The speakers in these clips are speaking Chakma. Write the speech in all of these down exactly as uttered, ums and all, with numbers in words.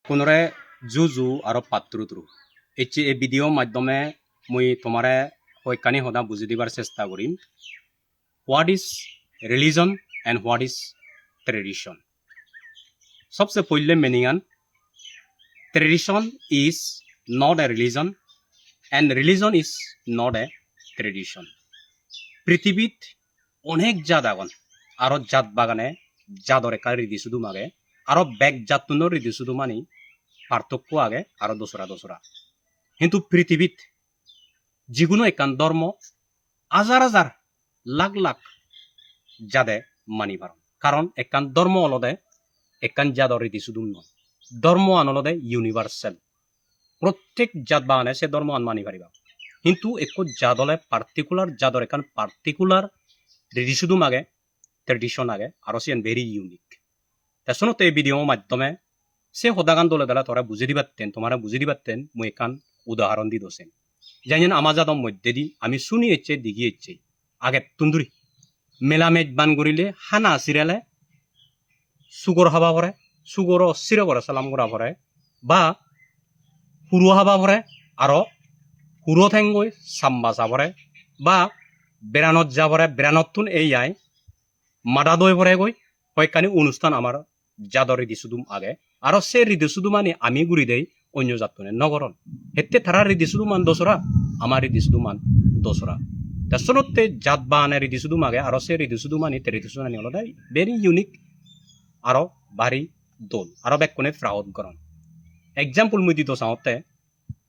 Begunore ju ju aro patturu turu. Ecche ei video maddhome mui tomare hoyekkani hoda buji dibar chesta gorim. What is religion and what is tradition? Sobse poille meaning an, tradition is not a religion and religion is not a tradition. Prithibit onek jat agon, aro jat bagane jador ekkan ridi sudum age, aro bek jattunor ridi sudumani partokko age aro dosora dosora. Hintu prithibit jiguno ekkan dhormo hajar hajar, lakh lakh jade mani paron. Karon ekkan dhormo olode ekkan jador ridi sudum noi. Dhormoan olode universal. Prottek jat bagane se dhormoan mani pariba. Hintu ekko jat ole particular jador ekkan particular ridi sudum age, tradition age, aro siyen very unique. Te senotte ei video maddhome se hodagan dole dale tore buji dibatten, tomare buji dibatten mui ekkan udahoron di do sen. Janiyen ama jador moddedi ami suni ecche, degi ecche, agettun duri. Mela mej ban gurile, hana sirele, sugor haba pore, sugoro sire pore salam gora pore, ba huro haba pore, aro huro thengoi samba sa pore, ba beranot ja pore, beranottun ei ai mada doi pore goi, hoyekkani onusthan amar jador ridi sudum age. Aro se ridi sudumani ami guri dei, onyo jattune no goron. Hette tara ridi suduman dosora, ama ridi suduman dosora. Te senotte jat bane ridi sudum age, aro se ridi sudumani, tradition ani olode very unique, aro bari dol, aro bekkune proud goron. Example mui di do sangotte,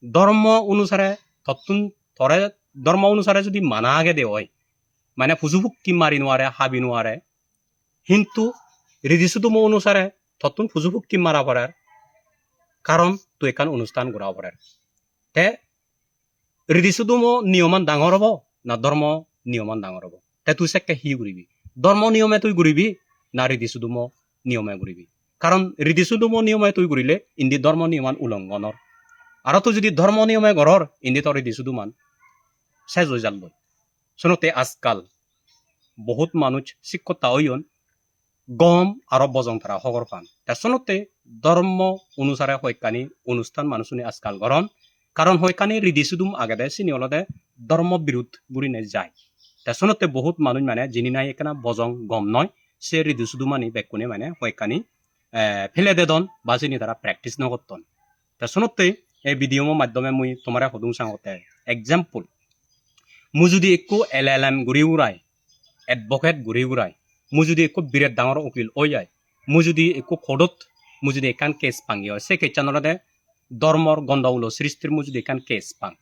dhormo onusare tottun tore dhormo onusare judi mana agede oi, mane puju pukki mari nuare, habi nuare, hintu ridi sudumo onusare tottun puju pukki mara porer, karon tui ekkan onusthan gora porer. Te ridi sudumo niyoman dangor obo na dhormo niyoman dangor obo? Te tui sekke hi guribi? Dhormo niyome tui guribi na ridi sudumo niyome guribi? Karon ridi sudumo niyome tui gurile indi dhormo niyoman ulonghon or. Aro tui judi dhormo niyome goror, indi to ridi suduman sej oi jalloi. Senotte ajkal bohut manuj sikkotta oyon, gom aro bojong tara hobor pan. Te senotte dhormo onusare hoyekkani onusthan manujune ajkal goron. Karon hoyekkani ridi sudum agede, sini olode dhormo birud gurine jai. Te senotte bohut manuj mane jini nahi ekkena bojong gom noi, se ridi sudumani bekkune mane hoyekkani, eh, pele dedon ba sini tara practice no gotton. Te senotte ei video mo maddhome mui tomare hodung sangotte example, mui judi ekko L L M guri urai, advocate guri urai, mui judi ekko biret dangor ukil oi ai, mui judi ekko court-ot mui judi ekkan case pangi oi, se case-an olode dhormor gondogulo sristir mui judi ekkan case pang,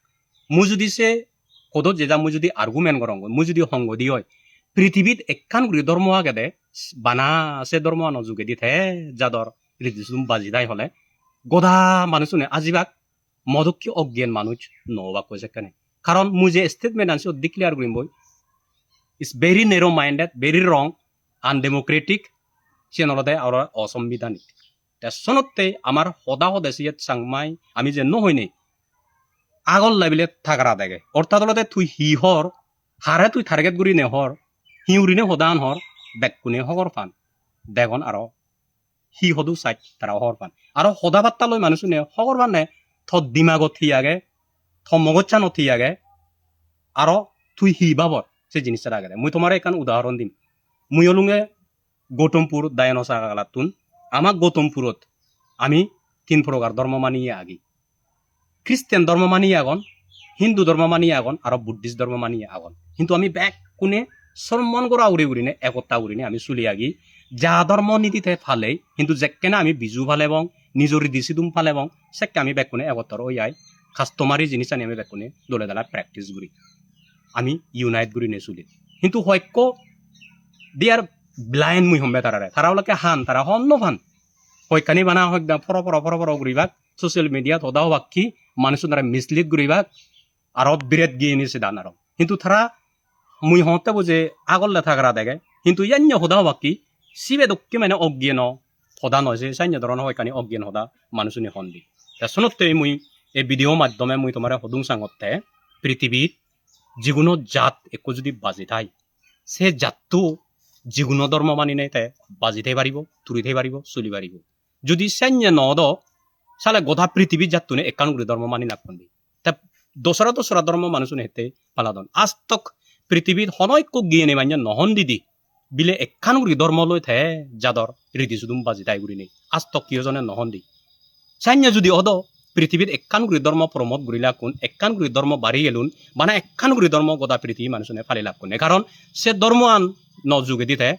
mui judi se court-ot jeda mui judi argument gorongoi, mui judi hongoi di oi, prithibit ekkan guri dhormo agede, bana se dhormoano jugedi te jador ridi sudum baji dai hole, goda manujune ajibak, mo dokke oggen manuj no obakkoi sekkene. Karon mui je statement an siyot declare gurim boi, is very narrow minded, very wrong, undemocratic, siyen olode aro osombidanik. Te sonotte amar hoda hode siyet Changmai ami je no hoinei, agol lebile tagara dege. Orthat olode tui hi hor, hare tui target gurine hor, hi gurine hodan hor, bekkune hogor pan. Degon aro hi hodu saj tara hobor pan. Aro hoda batta loi manujune hobor panne to dimagot hi age, to mogochanot hi age, aro tui hi babor se jinissan agede. Mui tomare ekkan udahoron dim. Mui olunge Gautompur Dayono Sagalattun. Ama Gautompurot ami tin prokar dhormo maniye agi. Christian dhormo maniye agon, Hindu dhormo maniye agon, aro Buddhist dhormo maniye agon. Hintu ami bekkune sormon gora uri gurine, ekotta gurine ami suli agi. Ja dhormo niti te palei, hintu jekkene ami Biju palebong, nijo ridi sidum palebong, sekke ami bekkune egottor oi ai. Customary jinisani ami bekkune dole dale practice guri. Ami unite gurine suli. Hintu hoyekko they are blind, mui hombe tarare. Tara olakke han, tara hon no pan. Hoyekkani bana hoyekda poro poro poro poro guribak, social media-t hoda hobak ki, manuchunore mislead guribak, aro biret giyeni sedan aro. Hintu tara mui hongotte bo je agolle tagara dege, hintu yanye hoda hobak ki, sibe dokke mane oggiyeno hoda noi, se sanye doron hoyekkani oggiyen hoda manuchune hon di. Te sonotte mui ei video maddhome mui tomare hodung sangotte, prithibit jiguno jat ekko judi baji thai, se jatto jiguno dhormo maninei te baji thei paribo, turi thei paribo, suli paribo. Judi sanye no odo, Sale goda pritibit jattune ekkan guri dhormo mani lakkondi. Te dosra dosra dhormo manusune hette paladon. Astok pritibit hono ekko giyani manye no hon didi. Bile ekkan guri dhormo loi te jador ridi sudum baji thai gurinei. Astok hiyo jone no hon di. Sanye judi odo pritibit ekkan guri dhormo promot gurilakkun, ekkan guri dhormo bari gelun, bana ekkan guri dhormo goda pritibi manusune palilakkun. E karon se dhormoan no jugedi te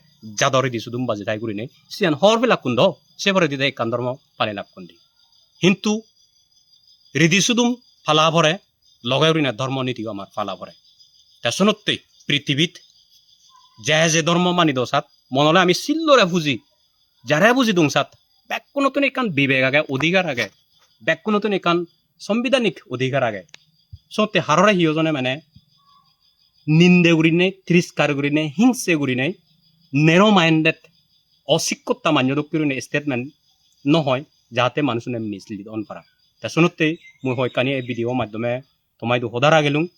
jador ridi sudum baji thai gurinei. Siyan hor pelakkun do, se poredi te ekkan dhormo palilakkun di. Hintu ridi sudum pala pore, loge gurine dhormo nitiyo amar pala pore. Te sunotte pritibit je je dhormo mani do sat, monole ami sillore puji, jare puji dung sat, bekkunottun ekkan bibek age, odhikar age, bekkunottun ekkan sombidhanik odhikar age. Sotte harore hiyo jone mane ninde gurinei, tiriskar gurinei, hingse gurinei, narrow minded, osikkotta manjo dokke gurinei statement no hoi, jahate manusune mislead on para. Te sunotte mui hoyekkani ei video maddhome tomaidu hodara gelung.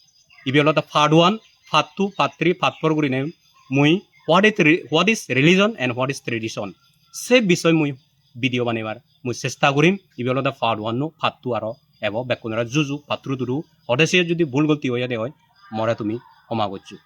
Ibe olode part one, part two, part three, part four gurinei mui what is re-, what is religion and what is tradition se bisoy mui video banebar mui chesta gurim. Ibe olode part one no, part two aro ebo, bekkunore juju, patturu turu. Hode se judi bhul golti oyede oi, more tumi homa goccho.